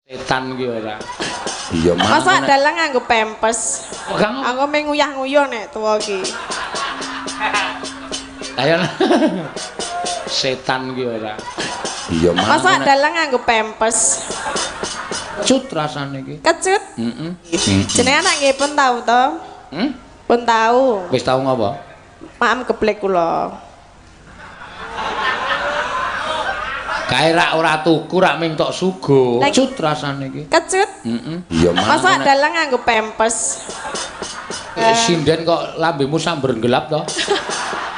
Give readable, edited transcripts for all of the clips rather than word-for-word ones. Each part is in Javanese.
Setan ki ora. Iya, masa dalang nganggo pempes. Aku mung nguyah-nguyuh nek tuwa ki. Ayo. Setan ki ora. Iya, masa dalang nganggo pempes. Kecut rasane iki. Kecut? Heeh. Jenengan nak nggih pun tau to? Hmm? Pun tau. Wis tau ngopo? Maem geblek kula. Kae rak ora tuku rak ming tok sugo. Kecut rasane iki. Kecut? Heeh. Iya, masa dalang nganggo pempes. Sinden kok lambemu samber gelap to?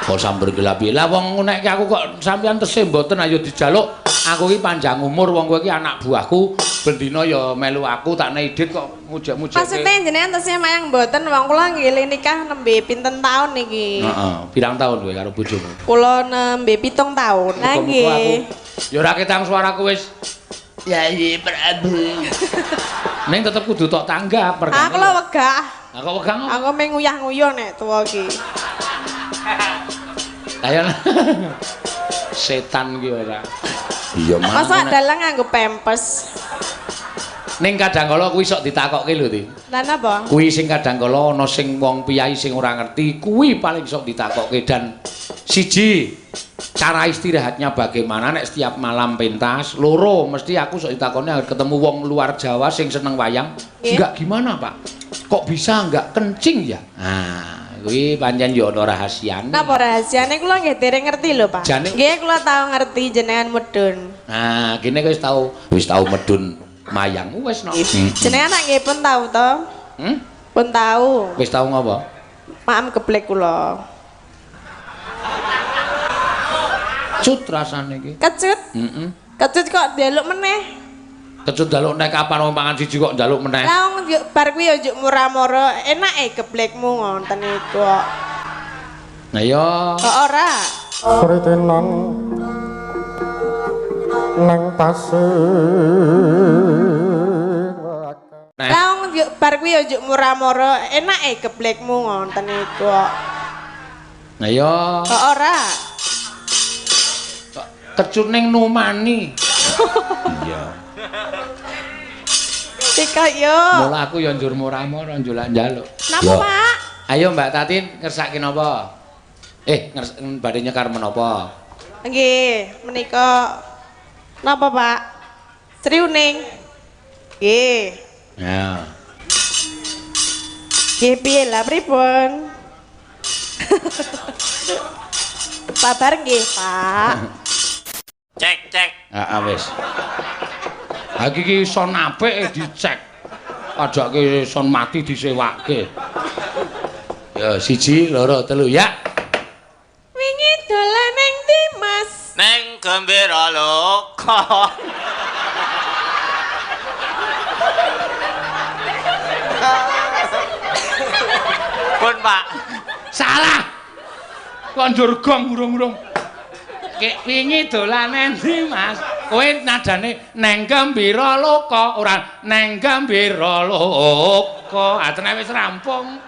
Kok samber gelap piye? Lah wong nek aku kok sampean tesih mboten ayo dijaluk. Aku iki panjang umur wong kowe iki anak buahku, bendina ya melu aku tak nei dit kok mujek-mujek. Maksudnya jenengan tesih mayang mboten wong kula nggih nikah nembe pinten taun niki? Heeh, pirang taun kowe karo bojomu? Kula nembe 7 taun. Lah nggih. Ya ora ketang suaraku wis. Yayi Prabu. Ning tetep kudu tok tanggap perkara. Aku lho wegah. Lah kok wegah? Aku mung nguyah-nguyuh nek tuwa iki. Ayo. Setan ki ora. Iya, masa dalang nganggo pempes. Ning kadang kala kuwi sok ditakokke lho, Ti. Lah napa? Kuwi sing kadang kala ana sing wong piyai sing ora ngerti, kuwi paling sok ditakokke dan siji cara istirahatnya bagaimana nek setiap malam pentas, loro mesti aku sok ditakoni agar ketemu wong luar Jawa sing seneng wayang. Enggak gimana, Pak? Kok bisa enggak kencing ya? Nah, kuwi pancen yo ana rahasiane. Napa rahasiane kula nggih dereng ngerti lho, Pak. Nggih kula tau ngerti jenengan medun. Nah, kene wis tau medun mayang wis no. Jenengan nak nggih pun tau to? Hmm? Pun tau. Wis tau ngopo? Maem geblek kula. Kecut rasane iki. Kecut? Heeh. Kecut kok njaluk meneh. Kecut njaluk nek kapan wong pangan siji kok njaluk meneh. Lah wong bar kuwi ya njuk murah-murah, enake geblekmu ngoten iku kok. Nah ya. Kok ora? Kritenan nang pasir. Lah wong bar kuwi ya njuk murah-murah, enake geblekmu ngoten iku kok. Nah ya. Kok ora? Kecut ning numani. Iya. Tika yo. Mula aku yo njur murah-murah njulak njaluk. Napa, Pak? Ayo Mbak Tatin ngersake napa? Badhe nyekar menapa? Nggih, menika napa, Pak? Sriuning. Nggih. Ya. Nggih piye lah pripun? Sabar nggih, Pak. Cek, cek. Heeh, wis. Ha iki son apik dicek. Ajake son mati disewake. Ya, 1, 2, 3 ya. Wingi dolan ning ndi, Mas? Neng Gembira Loka. Pun, Pak. Salah. Konjur gong urung-urung. Kek wingi dolan endi, Mas? Kowe nadane neng Gembira Loka, ora neng Gembira Loka. Atene wis rampung.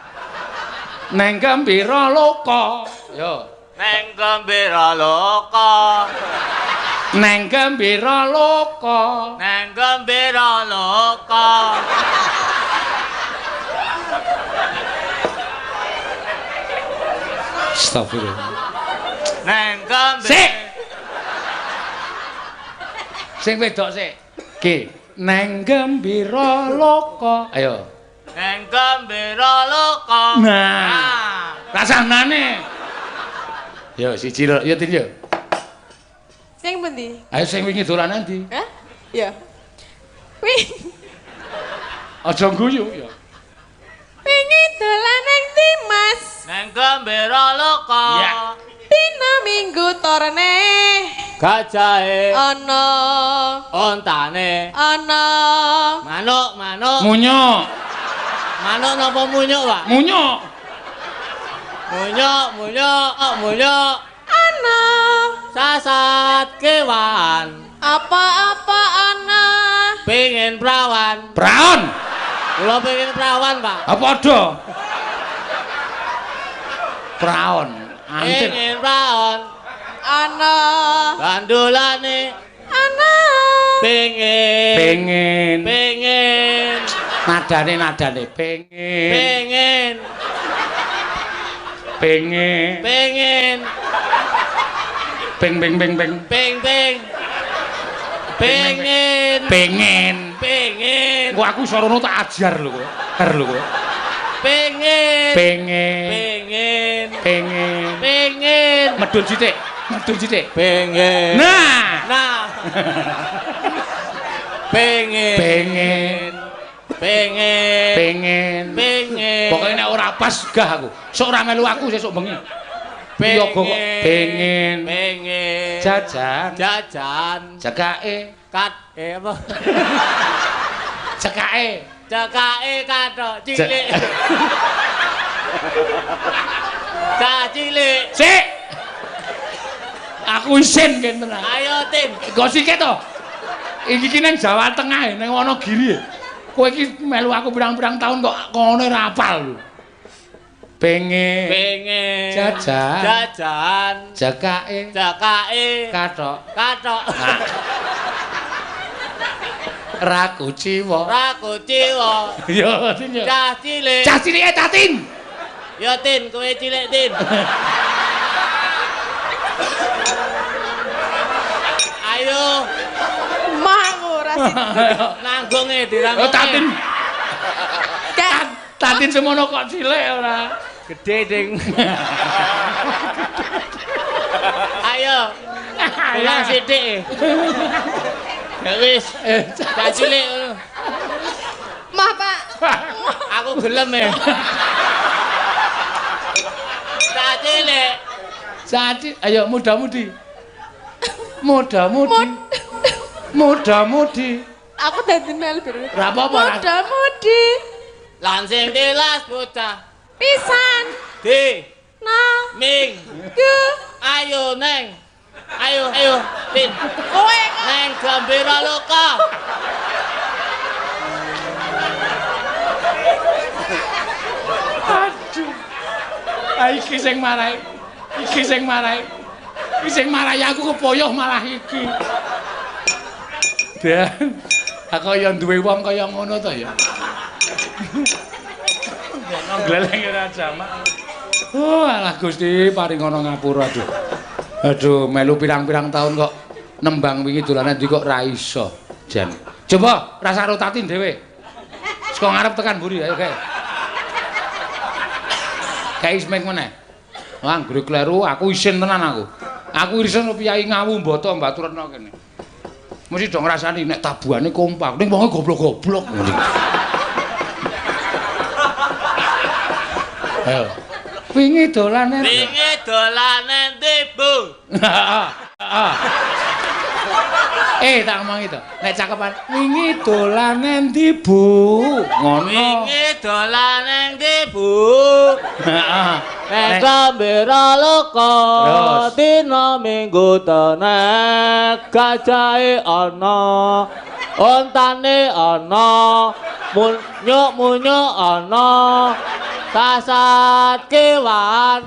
Neng Gembira Loka. Yo. Neng Gembira Loka. Neng Gembira Loka. Neng Gembira Loka. Astagfirullah. Neng Gembira. Sik. Sing wedok sik. Ki, neng Gembira Loka. Ayo. Neng Gembira Loka. Nah. Rasanane. Yo siji lho, yo Tin yo. Sing pundi? Ayo sing wingi dolan endi? Hah? Ya. Wih. Aja guyu ya. Wingi dolan neng ndi, Mas? Neng Gembira Loka. Ya. Dina Minggu torne gajahe ana ontane ana manuk-manuk munyuk. Manuk napa munyuk, Pak? Munyuk. Munyuk, munyuk, munyuk. Ana sasat kewan. Apa-apa ana pengin prawan. Praon. Kula pengin prawan, Pak. Ha padha. Praon. Antir. Pengin praon. Ana bandulane ana Pengen. Pengen. Pengen. Nadane nadane pengen. Pengen. Pengen. Pengen. Peng peng peng peng. Peng peng. Pengen. Pengen. Pengen. Kok aku iso rono tak ajar lho kowe. Har lho kowe. Pengen. Pengen. Pengen. Pengen. Pengen. Medun sithik. Medun sithik. Pengen. Nah. Nah. Pengen. Pengen. Pengen. Pengen. Pengen. Pokoke nek ora pas gah aku. Sok ora melu aku sesuk bengi. Pengen. Pengen. Pengen. Jajan. Jajan. Cekake. Kat apa? Cekake. Cekake kathok cilik. Cah cilik. Sik. Aku isin kene tenan. Ayo Tin. Kok sike to? Iki ki nang Jawa Tengah, nang Wonogiri. Kowe iki melu aku pirang-pirang tahun kok kono ora apal lho. Pengen. Pengen. Jajan. Jajan. Cekake. Cekake. Kathok. Kathok. Nah. Ra kuciwa. Ra kuciwa. Yo, Tin yo. Cah cilik. Cah cilike Cah Tin. Yo Tin, kowe cilik Tin. Ayo. Mah aku ora sih. Nanggunge dirangkunge. Oh, Tatin. Tatin semono kok cilik ora. Gede ding. Ayo. Pulang sithik. Ya wis, cah cilik ngono. Mah, Pak. Aku gelem ya. Cah cilik. Cah cilik, ayo muda-mudi. Muda-mudi. Muda-mudi. Aku dadi melu biru. Ora apa-apa. Muda-mudi. Lan sing tilas bocah. Pisan. Di. Na. Ming. Ku. Ayo neng. Ayo, ayo, Tin. Kowe kok neng Gambira Loka. Aduh. Ah iki sing marai. Iki sing marai. Iki sing marai aku kepoyoh malah iki. Dan aku ya duwe wong kaya ngono to ya. Ngono gleleng ora jamak. Oh, alah Gusti paring ana ngapura aduh. Aduh, melu pirang-pirang tahun kok nembang wingi dolane ndi kok ra iso. Jan. Coba rasa rotatin dhewe. Saka ngarep tekan mburi ayo kae. Kae ismek meneh. Wah, anggere kleru aku isin tenan aku. Aku isin piyayi Ngawu Mboto Baturetno kene. Mesti do ngrasani nek tabuhane kompak, ning wonge goblok-goblok ngene. Ayo. Wingi dolane. Wingi dolane ndi, Bu? Heeh. Tak ngomongi to. Nek cakepan wingi dolane ndi, Bu? Ngono. Wingi dolane ndi, Bu? Heeh. Nek Gambira Loka dina Minggu tenek gajahe ana, ontane ana, munyuk-munyuk ana. Sasat kewan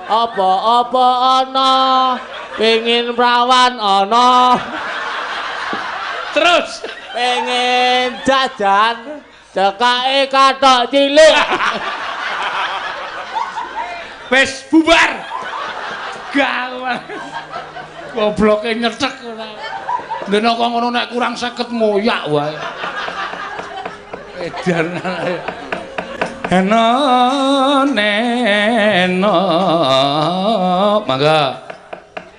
apa-apa ana, pengin prawan ana. Terus pengen jajan cekake kathok cilik. Wis bubar. Gawat. Gobloke nyecek ora. Dene kok ngono nek kurang 50 moyak wae. Edan. Eno neno. Mangga.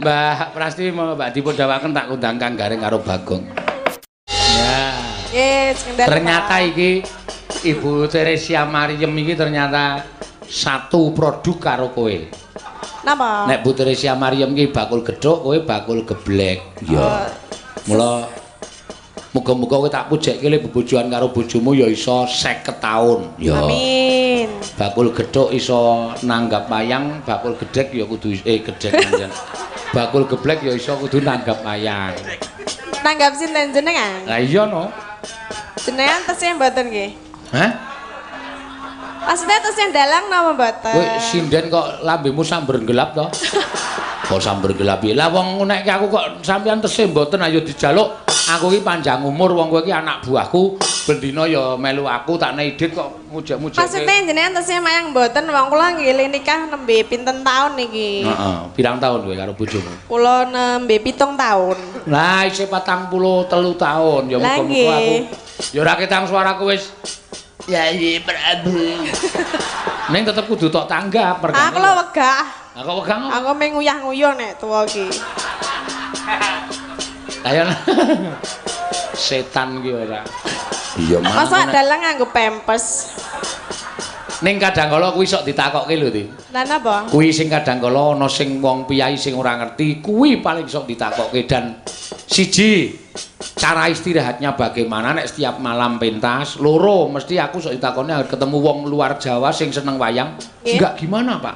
Mbak Prasti mau Mbak dipun dawaken tak kundang Kang Gareng karo Bagong. Ya. Yes, ternyata iki Ibu Theresia Maryem iki ternyata satu produk karo kowe. Napa? Nek Bu Theresia Maryem iki bakul gethuk, kowe bakul geblek. Ya. Mula muga-muga kowe tak pujekke le bebojoan karo bojomu ya iso 50 taun. Ya. Amin. Bakul gethuk iso nanggap wayang, bakul gedhek ya kudu gedhek pancen. Bakul geblek ya iso kudu nanggap wayang. Nanggap sinten jenengan? Lah iya no. Jenengan tesih mboten nggih? Hah? Maksudnya tesih dalang napa mboten? Kowe sinden kok lambemu samber gelap to? Kok samber gelap piye? Lah wong nek aku kok sampean tesih mboten ayo dijaluk. Aku iki panjang umur wong kowe iki anak buahku, bendina ya melu aku tak nei dit kok mujek-mujeke. Maksudnya jenengan tesih mayang mboten wong kula nggih nikah nembe pinten taun niki? Heeh, pirang taun kowe karo bojomu? Kula nembe 7 taun. Lah isih 43 taun ya muga-muga aku ya ora ketang suaraku wis Yayi Prabu. Ning tetep kudu tok tanggap perkara. Aku lho wegah. Lah kok wegah ngopo? Aku mung nguyah-nguyuh nek tuwa iki. Ayo. Setan ki ora. Iya, masa dalang nganggo pempes. Ning kadang kala kuwi sok ditakokke lho, Ti. Lah napa? Kuwi sing kadang kala ana sing wong piyai sing ora ngerti, kuwi paling sok ditakokke dan siji cara istirahatnya bagaimana nek setiap malam pentas, loro mesti aku sok ditakoni agar ketemu wong luar Jawa sing seneng wayang. Enggak gimana, Pak?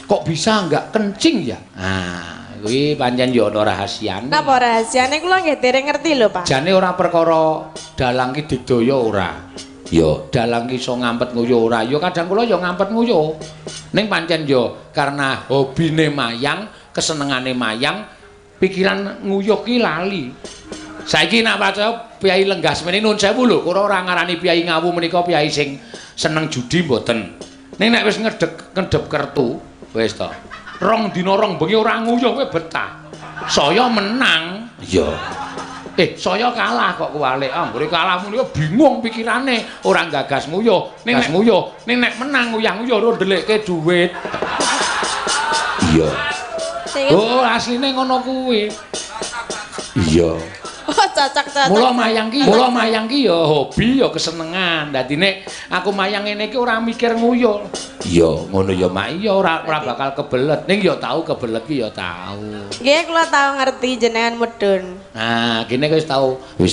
Kok bisa enggak kencing ya? Nah, kuwi pancen ya ana rahasiane. Napa rahasiane kula nggih dereng ngerti lho, Pak. Jane ora perkara dalang ki digdaya ora. Ya dalang ki iso ngampet nguyuh ora. Ya kadang kula ya ngampet nguyuh. Ning pancen ya karena hobine mayang, kesenengane mayang, pikiran nguyuh ki lali. Saiki nak percaya piyai lenggah semene nuwun sewu lho, kula ora ngarani piyai Ngawu menika piyai sing seneng judi mboten. Ning nek wis ngedep kertu, wis to. Rong dina rong bengi ora nguyuh kowe betah. Saya menang. Iya. Saya kalah kok kuwalik. Anggere kalah muni bingung pikirane, ora gagas nguyuh. Ning nek nguyuh, ning nek menang nguyah-nguyuh ora ndelikke dhuwit. Iya. Oh, asline ngono kuwi. Iya. Oh, cocok-cocok. Mula mayang ki ya hobi ya kesenengan. Dadi nek aku mayang ngene iki ora mikir nguyuh. Iya, ngono ya Mak. Iya ora bakal kebelet. Ning ya tau kebelet ki ya tau. Nggih, kula tau ngerti jenengan medun. Nah, kene wis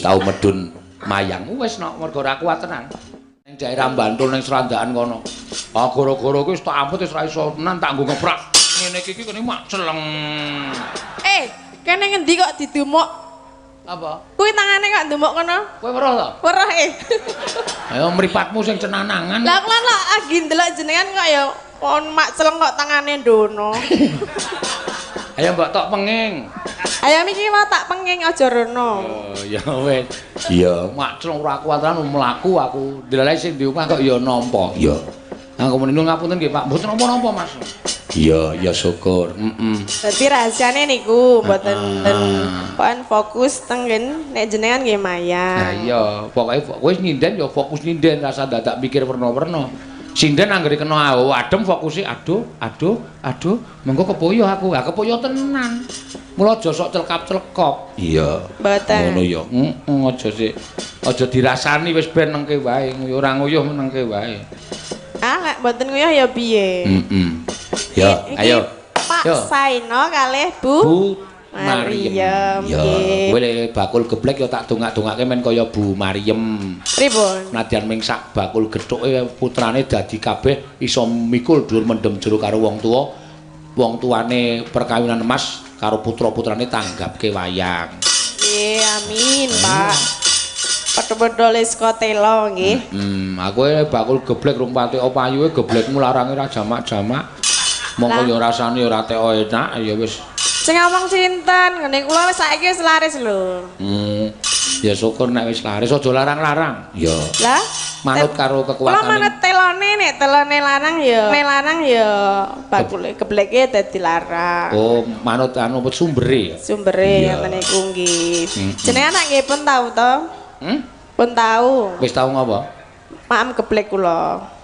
tau medun mayang wis nok mergo ora kuat tenan. Ning daerah Bantul ning Srandakan kono. Ah gara-gara kuwi wis tak amput wis ora iso tenan tak nggo ngeprak. Ngene iki kene mak celeng. Kene ngendi kok didumuk? Apa? Kuwi tangane kok ndumuk kono? Kowe weruh to? Weruh e. Ayo mripatmu sing cenanangan. Lah kula lak lagi ndelok jenengan kok ya pon mak celeng kok tangane ndono. Ayo mbok tok penging. Ayo iki mau tak penging aja rono. Oh ya wis. Iya, mak celeng ora kuat tenan mlaku aku. Ndelok sing di omah kok ya nampa. Iya. Aku muni ngapunten nggih Pak. Mboten napa-napa Mas. Iya, ya syukur. Heeh. Dadi rahasiane niku mboten pokoke fokus teng nek jenengan nggih mayang. Lah iya, pokoke kowe nyinden ya fokus nyinden rasa dadak mikir werna-werna. Sinden anggere kena adem fokuse aduh, aduh, aduh, mengko kepoyo aku. Ha kepoyo tenan. Mula aja sok celkap-celkop. Iya. Mboten. Ngono ya. Heeh, aja sik. Aja dirasani wis ben nengke wae, ora nguyuh menengke wae. Ah, lek mboten nguyuh ya piye? Heeh. Ya, ayo. Pak Saino kalih Bu Mariem. Ya, kowe lek bakul geblek ya tak dongak-dongake men kaya Bu Mariem. Pripun? Nadyan ming sak bakul gethuke putrane dadi kabeh iso mikul dhuwur mendem jero karo wong tuwa. Wong tuane perkawinan emas karo putra-putrane tanggapke wayang. Nggih, amin, Pak. Padha-padha les kotelo nggih. Aku bakul geblek rung pati payuhe geblekmu larange ra jamak-jamak. Mongko ya rasane ya ora teko enak ya wis. Sing ngomong sinten? Ngene kula wis saiki wis laris lho. Ya syukur nek wis laris aja larang-larang. Ya. Lah, manut karo kekuatane. Kula manut telone nek telone lanang ya, nek lanang ya bakule gebleke dadi larang. Oh, manut anu sumbere ya. Sumbere ngene iku nggih. Jenengan nek nggih pun tau to? Pun tau. Wis tau ngopo? Maem geblek kula.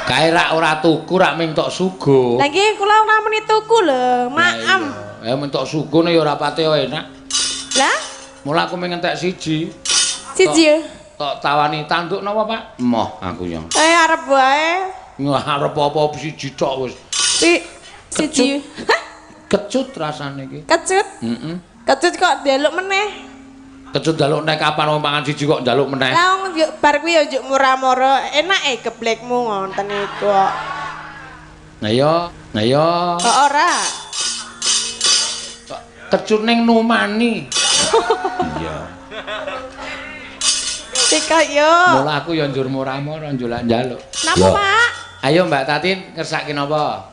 Kae rak ora tuku rak ming tok suguh. Lah nggih kula ora muni tuku lho, maem. Ya mung tok suguh ya ora pati enak. Lah? Mula aku ming entek siji. Siji. Tok tawani tanduk napa, Pak? Emoh aku ya. Arep wae. Arep apa siji tok wis. Siji. Kecut rasane iki. Kecut? Heeh. Kecut kok njaluk meneh. Kecut njaluk nek kapan wong pangan siji kok njaluk meneh. Lah wong bar kuwi ya njuk murah-murah, enake geblekmu ngoten iku kok. Nah ya, nah ya. Kok ora? Kecut ning numani. Iya. Tika yo. Mula aku ya njur murah-murah njolak njaluk. Napa, Pak? Ayo Mbak Tatin ngersake napa?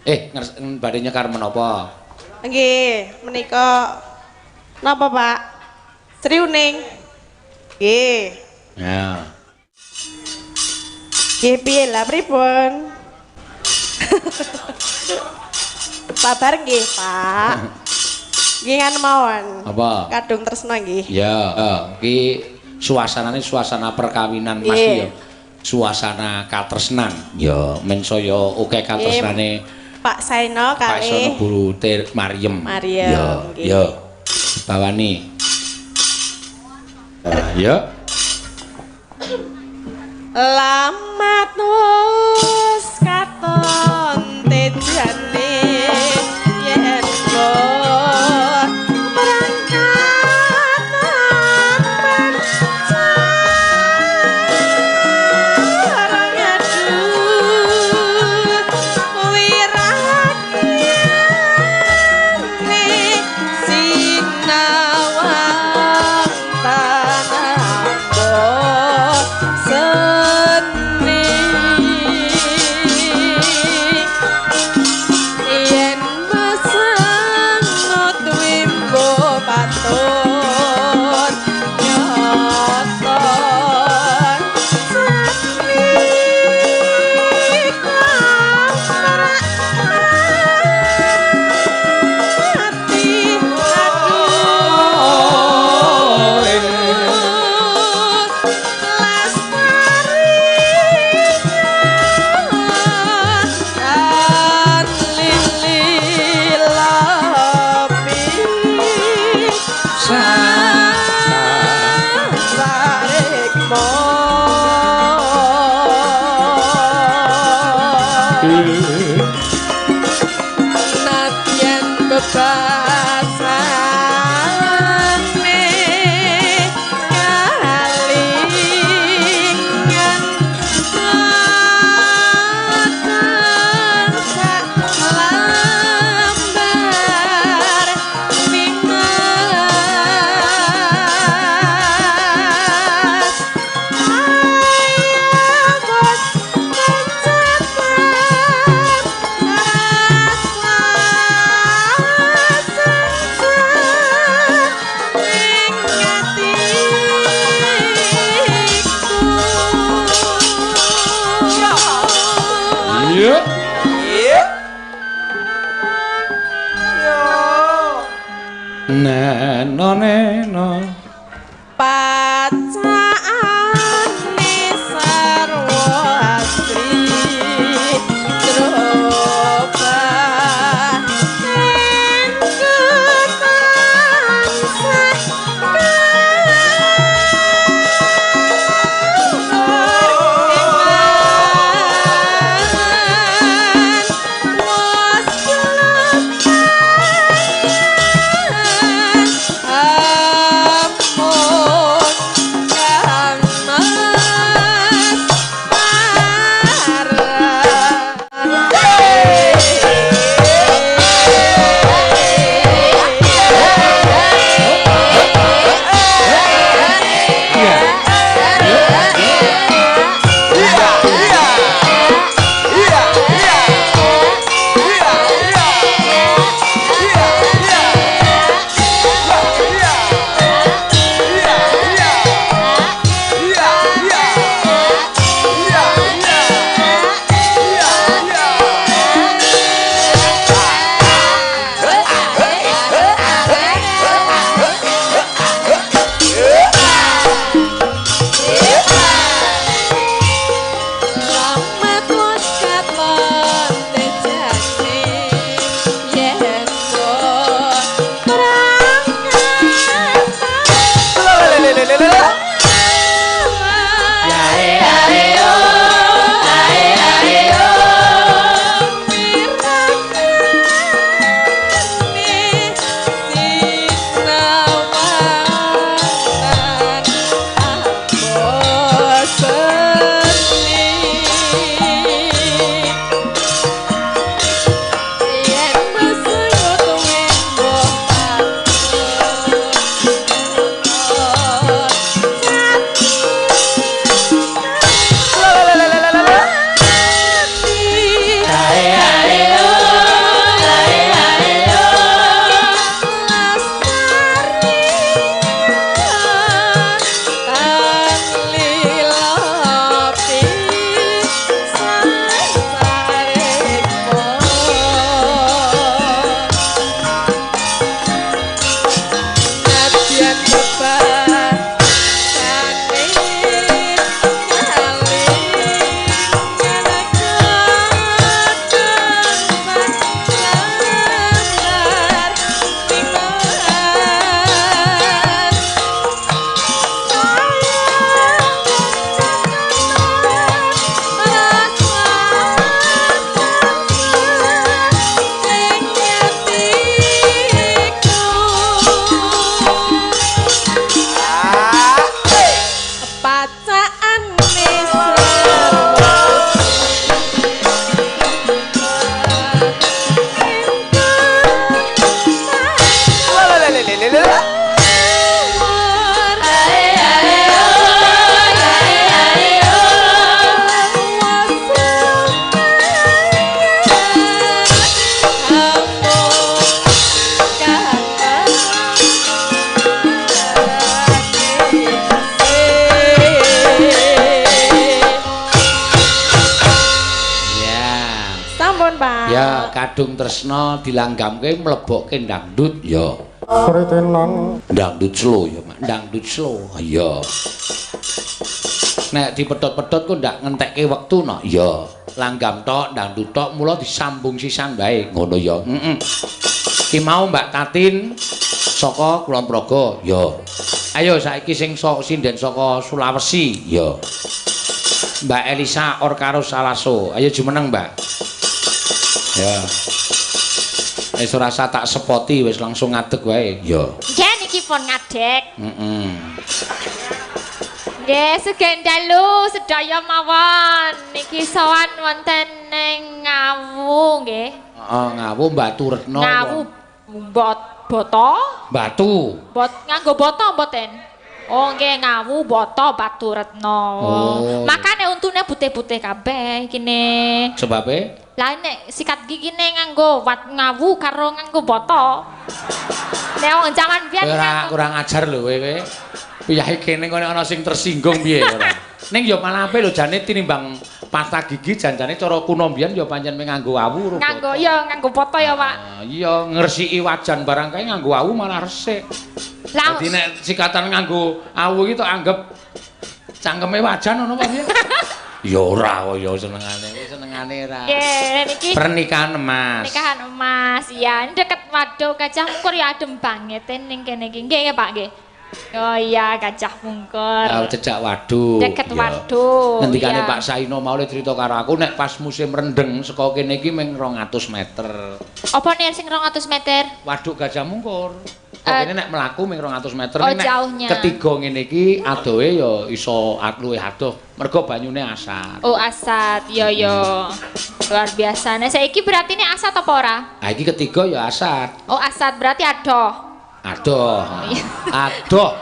Badhe nyekar menapa? Nggih, menika napa, Pak? Sriuning. Nggih. Ya. Nggih piye lah pripun? Babar nggih, Pak. Nggih kan mawon. Apa? Kadung tresna nggih. Ya, iki suasanane suasana perkawinan Mas ya. Suasana katresnan. Ya, men saya akeh katresnane Pak Saino Pak Saino kalih Bu Maryem. Maryem. Ya, ya. Bawani. Ya. Lamat wis katon tejane yen berangkat ngadu wirakane sinawang tanah seni yen mesengut wimbo patut nyata sakmika ati aduh lestari dan lili lapi sarikmo nadyan bebasane kalingan kadang sak lembar nimas ayah bos mencatat rasa sengsara ing atiku. Iya. Iya. Yo. Neno neno. Pacaane sarwa asri troba engku tansah iman wos kelepasan Ya, kadung tresna dilanggamke mlebokke dangdut ya. Sritenan dangdut slow ya, Mak. Dangdut slow. Iya. Nek dipedhot-pedhot kok ndak ngentekke wektu no. Iya. Langgam tok, dangdut tok mula disambung sisan wae. Ngono ya. Heeh. Ki mau Mbak Tatin saka Kulon Progo ya. Ayo saiki sing sinden saka Sulawesi ya. Mbak Elisa Orkarus Salaso. Ayo jumeneng, Mbak. Ya. Wis ora usah tak sepoti, wis langsung ngadeg wae. Ya. Nggih niki pun ngadeg. Heeh. Nggih, sugeng dalu sedaya mawon. Niki sowan wonten ning Ngawu nggih. Heeh, Ngawu Batu Retno. Ngawu boto? Batu. Bot nganggo boto mboten? Oh nggih, Ngawu Boto Batu Retno. Oh. Makane untune putih-putih kabeh kene. Sebabe? Lah nek sikat gigine nganggo wat Ngawu karo nganggo boto. Nek wong jaman biyen ora kurang ajar lho kowe kowe. Piyahe kene kok ana sing tersinggung piye ora. Ning ya malah apik lho jane tinimbang pasta gigi janjane cara kuno mbiyen ya pancen mung nganggo awu. Nganggo ya nganggo boto ya, Pak. Iya, ngresiki wajan barang kae nganggo awu malah resik. Dadi nek sikatan nganggo awu iki tok anggep cangkeme wajan ngono apa piye? Ya ora kok ya senengane, senengane ora. Nggih, niki pernikahan emas. Pernikahan emas. Iya, deket waduk Gajah Mungkur ya adem banget ning kene iki. Nggih Pak nggih. Oh iya, Gajah Mungkur. Ah, cedhak waduk. Deket waduk. Ngendikane Pak Saino mau le crita karo aku nek pas musim rendeng saka kene iki mung 200 meter. Apa nek sing 200 meter? Waduk Gajah Mungkur. Kok kene nek mlaku mung 200 meter. Oh, nek jauhnya. Ketiga ngene iki adohe ya iso luwih adoh mergo banyune asat. Oh, asat. Iya ya. Luar biasa. Nek saiki berarti nek asat apa ora? Ha iki ketiga ya asat. Oh, asat berarti adoh. Adoh. Adoh.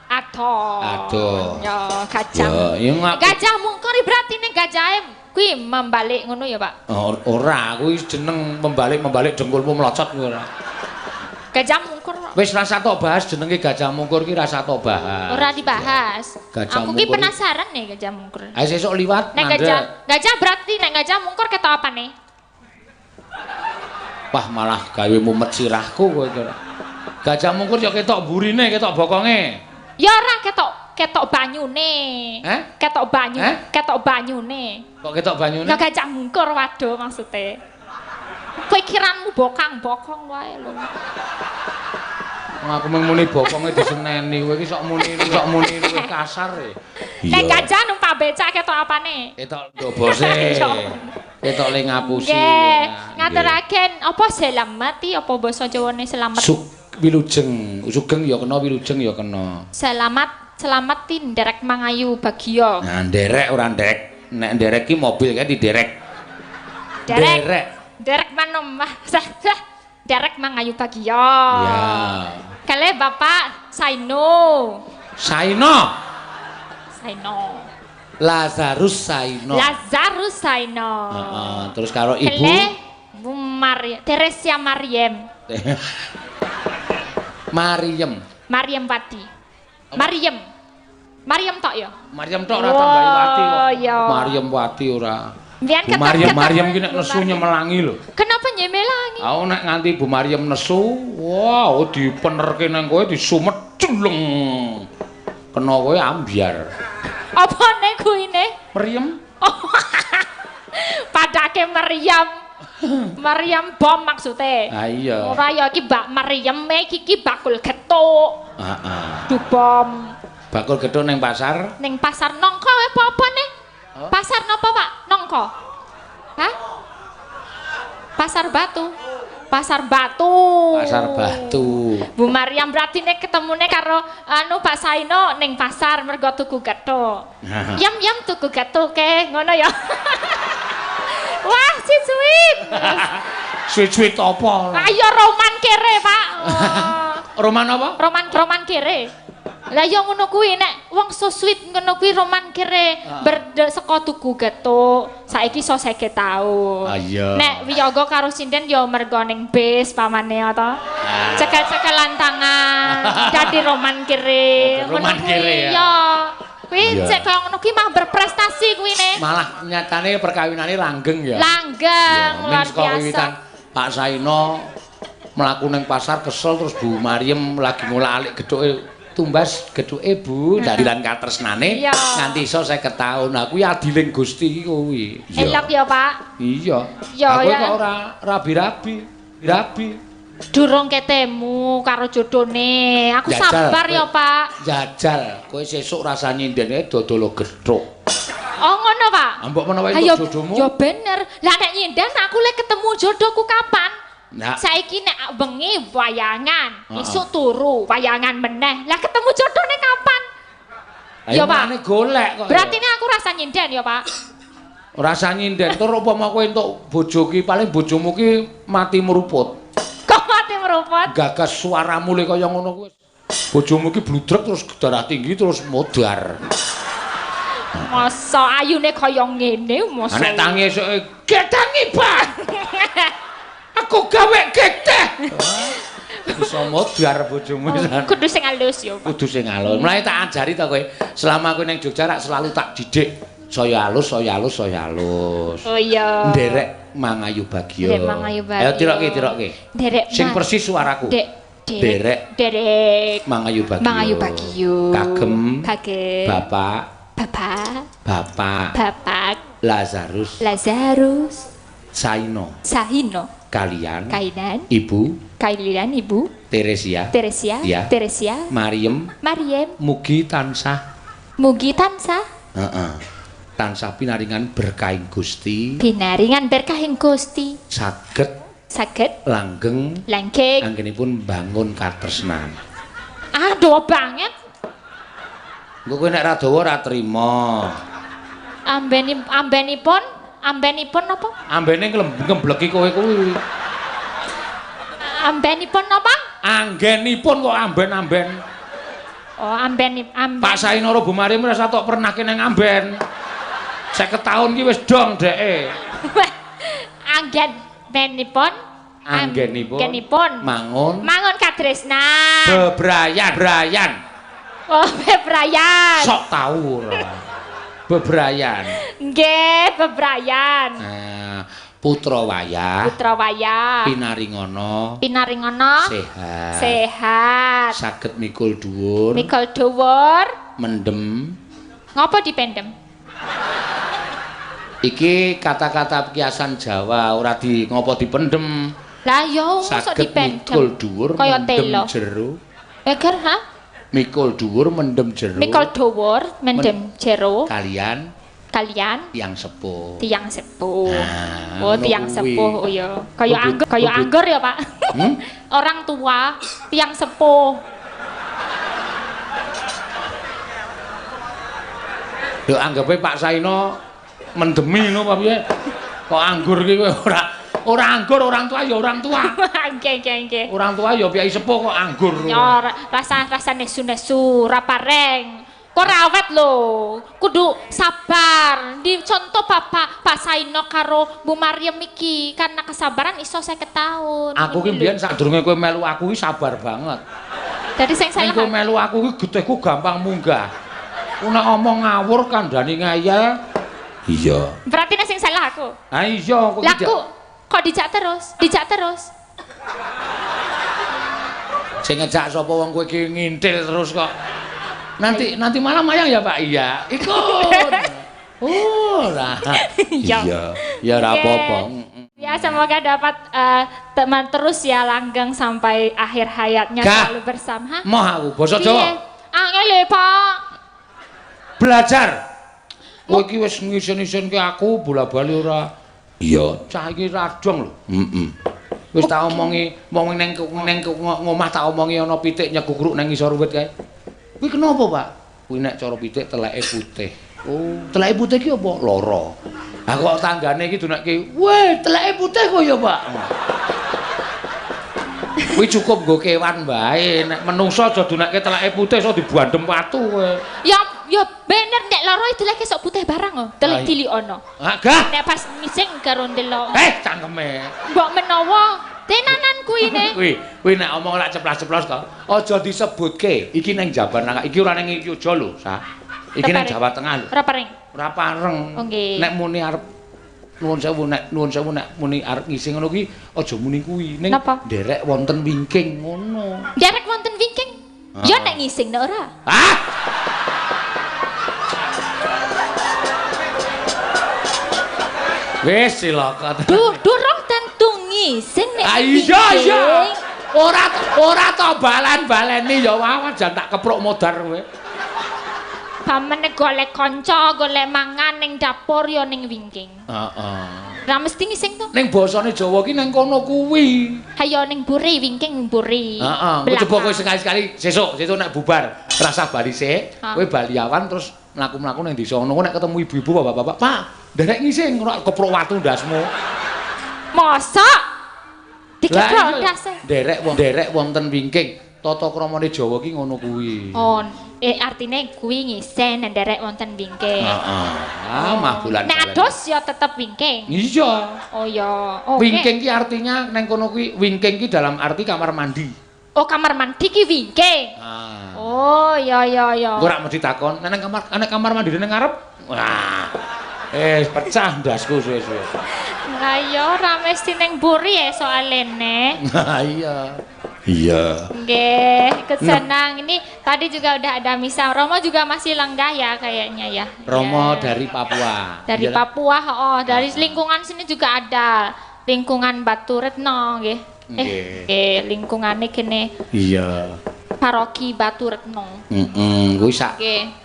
Adoh. Adoh. Ya, gajah. Ya, Gajah Mungkur berarti ning gajahe kuwi membalik ngono ya, Pak? Ora, kuwi jeneng membalik-membalik dengkulmu melocot kuwi ora. Gajah Mungkur. Wis rasa tok bahas jenenge Gajah Mungkur ki rasa tok bahas. Ora dibahas. Gajah aku ki penasaran nih Gajah Mungkur. Ayo sesuk liwat nek gajah berarti nek Gajah Mungkur ketok apa nih? Wah, malah gawe mumet sirahku kowe iki. Gajah Mungkur ya ketok burine, ketok bokonge. Ya ora ketok banyune. Eh? Ketok banyu, eh? Ketok banyune. Kok ketok banyune? Ya Gajah Mungkur waduh maksude. Pikiranmu bokang-bokong wae lho. Wong aku mung muni bokonge diseneni, kowe iki sok muni luwih kasar e. Nek gajah numpak becak ketok apane? Ketok ndobose. Ketok le ngapusi. Nggih, ngaturaken apa selamat iki apa basa Jawane selamat? Wilujeng, sugeng ya kena, wilujeng ya kena. Selamat, selamat ti nderek mangayu bagya. Nah, nderek ora nderek. Nek nderek ki mobil kae diderek. Derek. Derek manom. Derek mangayu bagya. Ya. Kale Bapak Saino. Saino. Saino. Lazarus Saino. Lazarus Saino. Heeh, terus karo ibu Kale Bu Maria, Teresia Mariem. Mariem. Mariem Wati. Mariem. Mariem tok ya? Mariem tok ora tambahi Wati kok. Iya. Mariem Wati ora. Mbiyen Bu Mariem Mariem ki nek nesu nyemelangi lho. Kenapa nyemelangi? Aku nek nganti Bu Mariem nesu, wah dipenerke nang kowe disumet Celeng. Kena kowe ambyar. Apa ne kuine? Meriam. Padake meriam. Meriam bom maksude. Ha iya. Ora ya iki bak meriam iki bakul gethuk. Heeh. Du bom. Bakul gethuk ning pasar? Ning pasar Nongko apa-apa ne? Oh. Pasar napa, Pak? Nongko. Hah? Pasar Batu. Pasar Batu. Pasar Batu. Bu Maryam berarti nek ketemune karo anu Pak Saino ning pasar mergo tuku gethuk. Yam yam tuku gethuk ke ngono ya. Wah, sweet. Sweet-sweet apa? Ayo roman kere, Pak. Oh. Roman apa? Roman kere. Lah ya ngono kuwi nek wong so sweet ngono kuwi roman kere saka tuku gethuk saiki iso 50 taun. Ah, iya. Nek wiyaga karo sinden ya mergo ning bis pamane to. Cekel-cekelan tangan dadi roman kere. Roman kere ya. Ya. Kuwi cek kaya ngono kuwi mah berprestasi kuwi ne. Malah nyatane perkawinane langgeng ya. Langgeng luar biasa. Pak Saino mlaku ning pasar kesel terus Bu Maryam lagi ngolak-alik gethuke tumbas gethuke Bu dadilan katresnane nganti iso 50 taun. Lah kuwi adiling Gusti iki kuwi. Elok ya, Pak. Iya. Aku kok ora rabi-rabi. Rabi. Durung ketemu karo jodone. Aku jajal, sabar ya, Pak. Jajal, kowe sesuk rasa nyindene dodol gethuk. Oh, ngono, Pak. Mbok menawa entuk jodohmu. Ya bener. Lah nek nyinden aku lek ketemu jodohku kapan? Nah. Saiki nek bengi wayangan, isuk turu wayangan meneh. Lah ketemu jodone kapan? Ya, Pak. Golek kok. Berarti ini aku rasa nyinden ya, Pak. Rasa nyinden tur upama kowe entuk bojo ki paling bojomu ki mati meruput. Kok mati meruput? Gagas suaramu le kaya ngono kuwi. Bojomu ki bludrek terus darah tinggi terus modar. Masa ayune kaya ngene masa. Nek tangi esuke getangi, Pak. Aku gawe geteh. Bisa modar bojomu pisan. Kudu sing alus ya, Pak. Kudu sing alus. Mulane tak ajari to kowe. Selama kowe ning Jogja rak selalu tak didik saya alus, saya alus, saya alus. Oh iya. Nderek mangayu bagya. Nderek mangayu bagya. Ayo tirokke, tirokke. Nderek sing persis suaraku. Nderek. Nderek mangayu bagya. Mangayu bagya. Kagem. Kagem. Bapak. Bapak. Bapak. Bapak. Lazarus. Lazarus. Saino. Saino. Kalian. Kainan. Ibu. Kalian Ibu. Teresia. Teresia. Ya. Teresia. Mariem. Mariem. Mugi tansah. Mugi tansah. Heeh. Tansah pinaringan berkahing Gusti. Pinaringan berkahing Gusti. Saged. Saged. Langgeng. Langgeng. Anggenipun bangun katresnan. Ah, dawa banget. Engko kowe nek ra dawa ora trima. Ambenipun ambenipun napa? Ambene ngembleki kowe kuwi. Ambenipun napa? Anggenipun kok amben-amben. Oh, amben amben. Pak Saino karo Bu Maryam ora tok pernah kene ngamben. 50 tahun ki wis dong dheke. Anggenipun anggenipun mangun mangun katresnan. Bebrayan, brayan. Oh, bebrayan. Sok tau ora. Bebrayan. Nggih, bebrayan. Nah, putra wayah. Putra wayah. Pinaringono. Pinaringono. Sehat. Sehat. Saged mikul dhuwur. Mikul dhuwur. Mendem. Ngopo dipendem? Iki kata-kata kiasan Jawa ora di ngopo dipendem. Lah ya mosok dipendem. Mikul dhuwur kaya mendem jero. Eger, ha? Mikul dhuwur mendem jero. Mikul dhuwur mendem jero. Kalian kalian tiyang sepuh. Tiyang sepuh. Nah, oh, tiyang sepuh. Oh iya. Kaya anggur, kaya anggur ya, Pak. Hmm? Orang tua, tiyang sepuh. Yo anggape Pak Saino mendemi ngono apa piye? Kok anggur iki kowe ora anggur, orang tua ya orang tua. Nggih, nggih, nggih. Orang tua ya piyai sepuh kok anggur. Ya rasa nesu-nesu, ra pareng. Kok rawet lho. Kudu sabar. Di contoh Bapak Pak Saino karo Bu Maryam iki, karena kesabaran iso 50 tahun. Aku ki mbiyen sadurunge kowe melu aku ki sabar banget. Dadi sing salah. Kowe melu aku ki getihku gampang munggah. Ku nek omong ngawur kandhani ngayal. Iya. Berarti nek sing salah aku. Ha iya kok. Lah kok dijak terus? Dijak terus. Sing ngejak sapa wong kowe iki ngintil terus kok. Nanti malam mayang ya, Pak? Iya. Ikut. Oh, ora. Iya. Ya ora apa-apa. Ya, semoga dapat teman terus ya langgeng sampai akhir hayatnya selalu bersama. Moh aku basa Jawa. Angel Pak. Belajar. Kowe iki wis ngisin-isinke aku bola-bali ora. Iya, cah iki radong lho. Heeh. Wis tak omongi wong ning ngomah tak omongi ana pitik nyekukruk nang ngisor wit kae. Kuwi kenapa, Pak? Kuwi nek cara pitik teleke putih. Oh, teleke putih ki apa? Lara. Ha kok tanggane iki dunekke, "Weh, teleke putih kok ya, Pak." Kuwi cukup nggo kewan wae, nek menungso aja dunekke teleke putih iso dibandhem watu kowe. Ya ya bener nek lara teleke sok putih barang oh, telek cilik ono. Ha gah. Nek pas ngising karo ndelok. Eh, cangkeme. Mbok menawa tenanan kuwi ne. Kuwi nek omong lak ceplas-ceplos to, aja disebutke. Iki ning Jawa Tengah, iki ora ning Yogya lho, Sa. Iki ning Jawa Tengah lho. Ora pareng. Ora pareng. Nek muni arep nuwun sewu nek muni arep ngising ngono kuwi aja muni kuwi. Ning nderek wonten wingking ngono. Nderek wonten wingking? Ya nek ngising nek ora. Ah. Wis cilaka. Durung tentu ngising nek. Iya iya. Ora to balen-baleni ya wawan jan tak kepruk modar kowe. Pamene golek kanca, golek mangan ning dapur ya ning wingking. Heeh. Ra mesti ngising to. Ning basane Jawa ki ning kono kuwi. Hayo ning mburi, wingking mburi. Heeh. Coba kowe sekali-sekali sesuk nek bubar, rasah bali sik, kowe bali awan terus mlaku-mlaku ning desa ngono nek ketemu ibu-ibu bapak-bapak, "Pak, nderek ngising ora kepruk watu ndasmu." Mosok? Dikeprok ndase. Nderek wonten wingking. Tata kramane Jawa ki ngono kuwi. Oh, artine kuwi ngisen nderek wonten wingking. Heeh. Ah, mah bulan. Nek adus ya tetep wingking. Iya. Oh ya. Oh, wingking ki artinya neng kono kuwi wingking ki dalam arti kamar mandi. Oh, kamar mandi ki wingking. Ah. Oh, ya ya ya. Engko rak mesti takon, nek kamar mandi nang ngarep. Wah. Pecah ndasku suwe-suwe. Lah ya ora mesti ning mburi ya soalene. Nah, iya. Iya. Nggih, ikut senang. Ini tadi juga udah ada misa. Romo juga masih lenggah ya kayaknya ya. Romo ya. Dari Papua. Dari ya. Papua, oh, dari lingkungan sini juga ada. Lingkungan Batu Retno nggih. Nggih, lingkungane kene. Iya. Paroki Batu Retno. Heeh, kuwi sak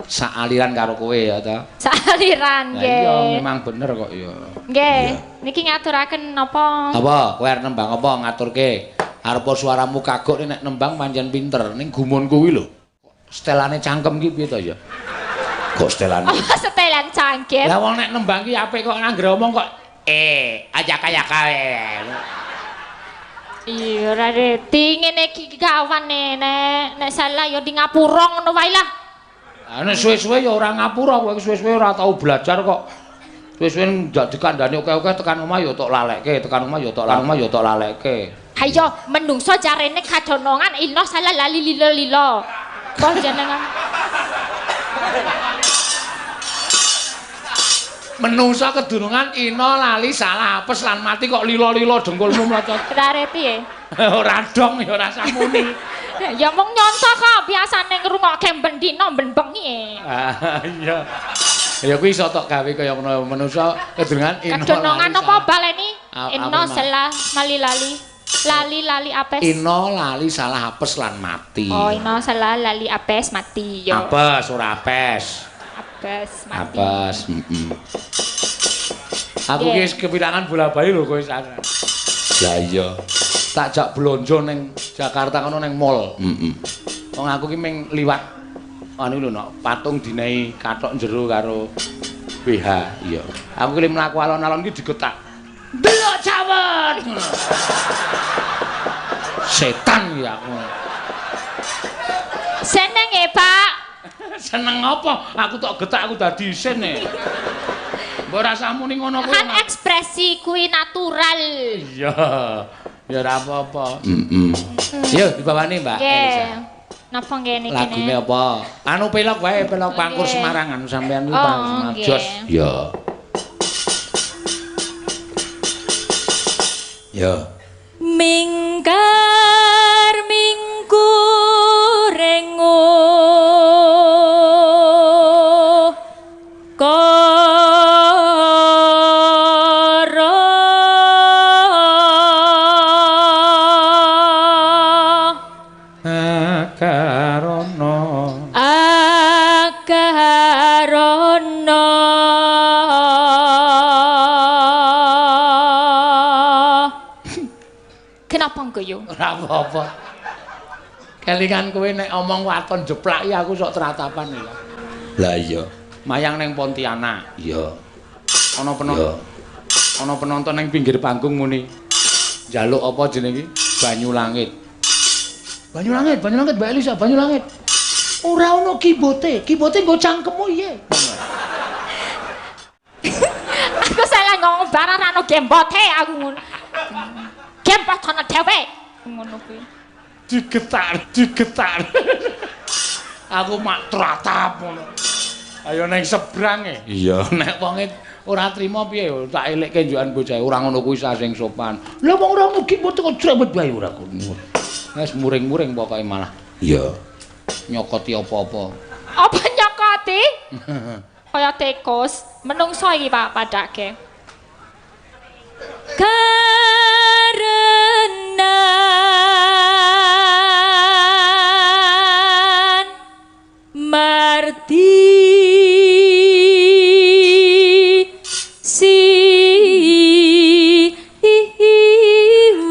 sak aliran karo kowe ya ta. Sak aliran nggih. Iya, memang bener kok ya. Nggih. Niki ngaturaken napa? Apa? Kowe arep nembang apa ngaturke? Arep suaramu kagok nek nembang pancen pinter ning gumun kuwi lho. Setelane cangkem ki piye to ya? Kok setelane? Oh, setelan cangkem. Lah wong nek nembang ki apik kok anggere omong kok aja kaya kae. Iya ora reti ngene iki gawane nek salah ya di ngapura ngono wae lah. Ah nek suwe-suwe ya ora ngapura kowe suwe-suwe ora tau belajar kok. Suwe-suwe ndak dikandani oke-oke tekan omah ya tok lalekke, tekan omah ya tok omah ya tok lalekke. Hayo menungso jarene kadonongan ino salah lali lilo lilo. Kok jenengan menungso kedunungan ino lali salah apes lan mati kok lilo-lilo dengkulmu mlocot. Ora reti e. Ora dong ya ora samuni. Ya mung nyontoh kok biasane ngrungokke ben dina ben bengi. Ah iya. Ya kuwi iso tok gawe kaya ngono menungso kedunungan ino. Kedunungan apa baleni? Ino salah mali lali. Lali lali apes. Ino lali salah apes lan mati. Oh, ino salah lali apes mati yo. Apes ora apes. Apes mati. Apes, heeh. Aku ki wis kepirangan bola-bali lho kowe sana. Lah iya. Tak jak blonjo ning Jakarta kono ning mall. Heeh. Wong aku ki ming liwat anu lho nok patung dinehi kathok jero karo BH. Iya. Aku ki mlaku alon-alon ki digetak. Delok cawet. Setan ya aku. Seneng e, Pak. Seneng apa? Aku tok getak aku dadi isin e. Mbok rasamu ning ngono kuwi. Kan ekspresi kuwi natural. Iya. Ya ora apa-apa. Heeh. Yo dibawani, Mbak Elisa. Napa nggih niki? Lagune apa? Anu pelok wae, pelok Pangkur Semarang anu sampean kuwi Pangkur Jos. Iya. Ya. Mingkar mingkur Karana. Kenapa ngguyu? Ora apa-apa. Kelingan kowe nek omong waton jeplak ya aku sok tratapan ya. Lah iya. Mayang ning Pontianak. Iya. Ana penonton. Ana penonton ning pinggir panggung muni. Njaluk apa jenenge iki? Banyu Langit. Banyu Langit, Banyu Langit Mbak Elisa, Banyu Langit. Ora ono kibote, kibote nggo cangkemmu iye. Aku salah ngomong barang ora ono gembote aku ngono. Gembot ana dhewe ngono kuwi. Digetar, digetar. Aku mak tratap ngono. Ayo neng sebrang e. Iya, nek wonge ora trima piye tak elekke njukan bocah ora ngono kuwi sing sopan. Lah wong ora ono kibote kok jrewet wae ora ngono. Wis muring-muring pokoke malah. Iya. Nyokoti apa-apa. Apa nyokoti? Kaya tikus, menungso iki Pak padake. Karena marti si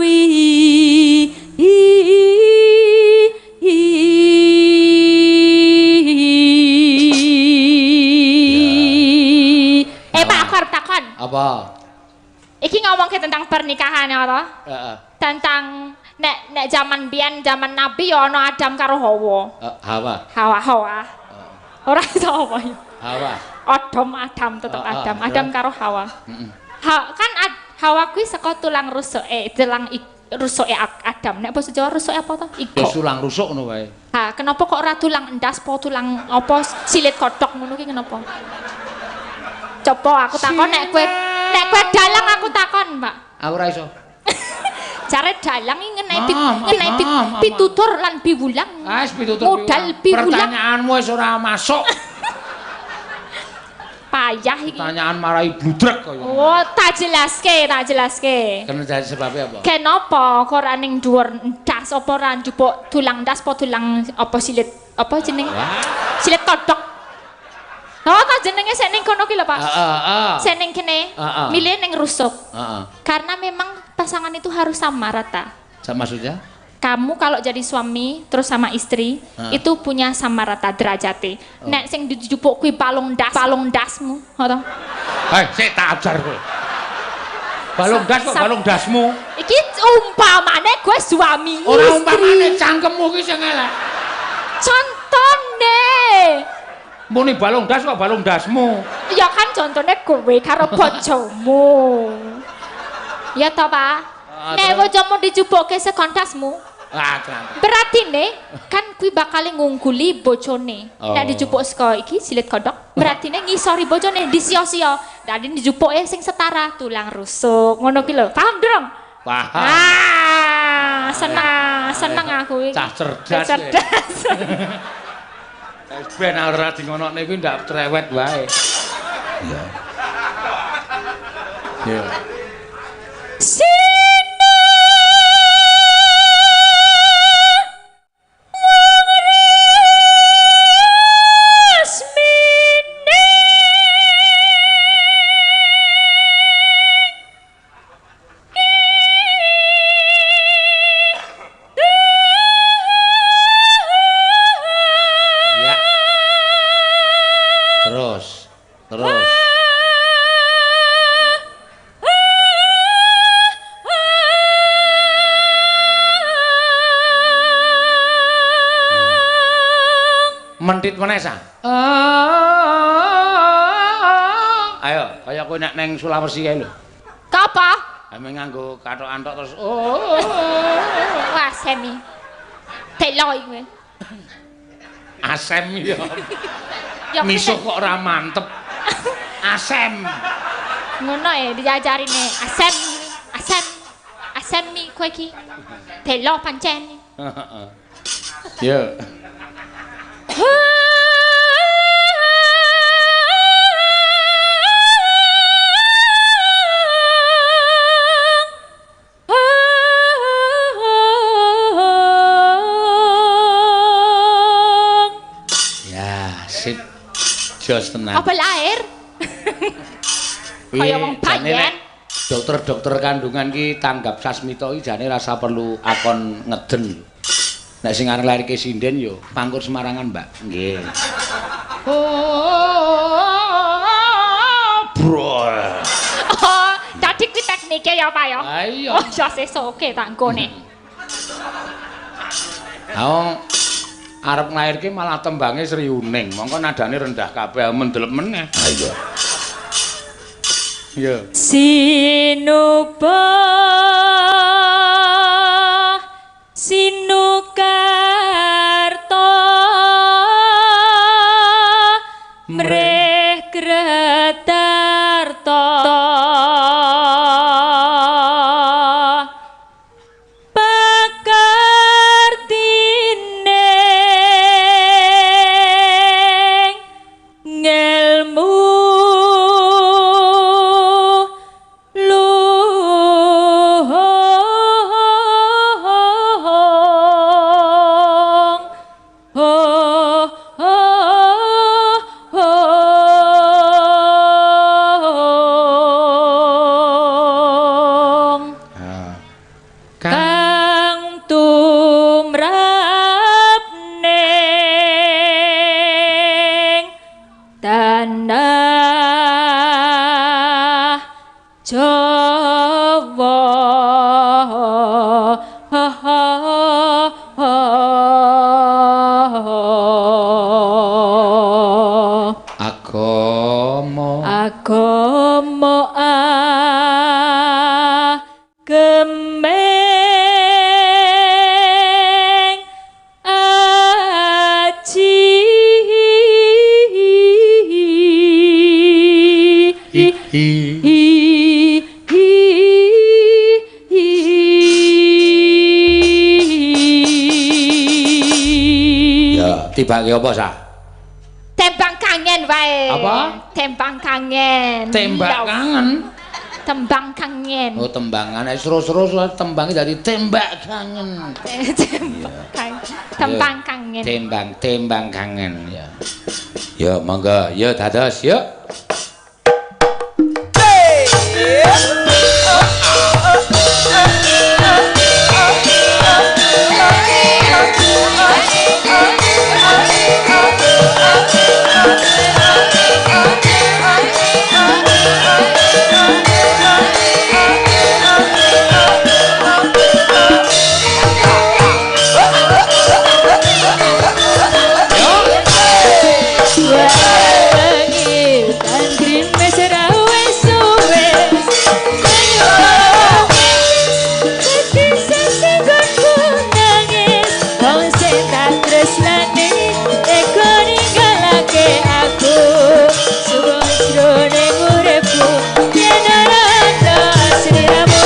wi i. Pak, aku arep takon. Apa? Iki ngomongke tentang pernikahan ya toh? Heeh. Tentang nek zaman biyen, zaman Nabi ya ana Adam karo Hawa. Hawa. Hawa, Hawa. Ora iso apa ya. Hawa. Adam, Adam tetep Adam, Adam karo Hawa. Heeh. Kan Hawa kuwi saka tulang rusuke, tulang rusuke Adam. Nek basa Jawa rusuke apa to? Igo. Ya tulang rusuk ngono wae. Ha, kenapa kok ora tulang endas apa tulang apa silit kodhok ngono ki kenapa? Coba aku takon nek kowe dalang aku takon, Pak. Aku ora iso. Jare dalang iki ngenai pitutur lan piwulang. Ah, pitutur. Modal piwulang. Pertanyaanmu wis ora masuk. Payah iki. Pertanyaan marai bludrek kaya. Oh, tak jelaske, tak jelaske. Kena jadi sebabnya apa? Kenapa kok ora ning dhuwur ndas apa ora njupuk tulang ndas apa tulang apa silit apa jenenge? Silit kodhok. Oh, ta jenenge sik ning kono ki lho, Pak. Heeh, Sik ning kene. Milih ning rusuk. Heeh. Karena memang pasangan itu harus sama rata. Sama maksudnya? Kamu kalau jadi suami terus sama istri itu punya sama rata derajate. Oh. Nek sing dijupuk kuwi palung das, palung dasmu, ngono. Hei, sik tak ajar kowe. Balung das kok balung dasmu? Iki umpamane kowe suami. Ora umpamane cangkemmu ki sing elek. Contone. Muni balung das kok balung dasmu. Ya kan contone kowe karo bojomu. Ya toh, Pak? Nek bojomu dijupukke sekon dasmu. Ah, berarti ne kan kuwi bakal ngungguli bojone. Nek dijupuk saka iki silit kodhok, berarti ne ngisori bojone disio-sio. Dadi dijupuke sing setara tulang rusuk. Ngono ki lho. Paham durung? Paham. Ah, seneng, seneng aku iki. Cah cerdas. Cerdas. Ben ora di ngonokne kuwi ndak cerewet wae. Iya. Iya. Sina wong resmine Ya. Terus, terus. Mentit meneh sa. Ayo, kaya kowe nek neng Sulawesi kae lho. Kapa? Ame nganggo kathokan tok terus. Oh. Wah, semi. Telo iki kowe. Asem ya. Misuh kok ora mantep. Asem. Ngono ya diajarine. Asem, asem. Asem mi kowe iki. Telo pancen. Heeh. Yo. Ya, sip. Jos tenan. Apa lahir? Kaya wong bayen. Dokter-dokter kandungan ki tanggap sasmita iki jane rasa perlu akon ngeden. Nek sing arep lairke sinden yo pangkur Semarangan, Mbak. Nggih. Oh, bro. Oh, dadi kuwi teknike ya, Pak ya. Ah, iya. Oh, ya sesuk oke tak nggone. Ha wong arep nglairke malah tembange Sri Uning, mongko nadane rendah kabeh mendelep meneh. Ha iya. Iya. Sinuba sinukarta mreh kretarta pakartine ngelmu luhung ho ho hong kang tumrap ning tanah Jawa. Agama Agama agemeng aji hi hi hi hi. Ya, tibake apa sah? Tembang kangen wae. Apa? Tembang kangen. Tembak Iya. kangen. Tembang kangen. Oh, tembangan. Nek seru-seru tembangnya dari tembak kangen. Tembang kangen. Tembang kangen. Tembang, tembang kangen ya. Ya, monggo. Ya dados, yuk. Wengi tan grimes ra wis suwe. Dadi sesenggonku nangis, wong sing tak tresnani eko ninggalake aku. Suwung jroning uripku yen ora ana sliramu.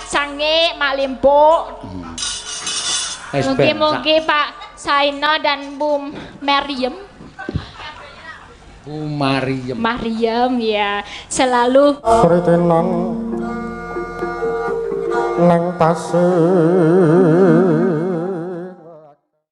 Mak Cange, Mak Limpuk. Wis ben, Mugi-mugi Pak Saino dan Bu Meriem, Bu Mariem. Mariam ya, selalu Sritinan nang pasir.